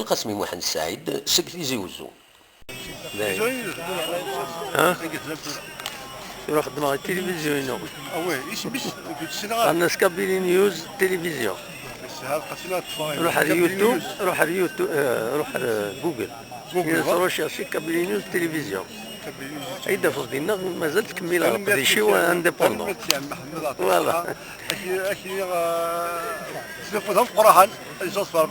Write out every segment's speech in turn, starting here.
بلقاسمي محند سعيد سڨ تيزي وزو. ها روح خدمة التلفزيون. عندنا Kabylie News Télévision. روح على اليوتيوب، روح على اليوتيوب، روح على جوجل، جوجل rechercher Kabylie News Télévision. ايدا فوزدينا مازال تكمل قديشي indépendant، voilà. اكي قراحا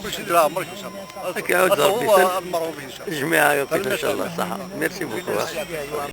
كلشي ديرها عمرك ان شاء الله. عاود ربي الجميع ان شاء الله. صح، merci beaucoup.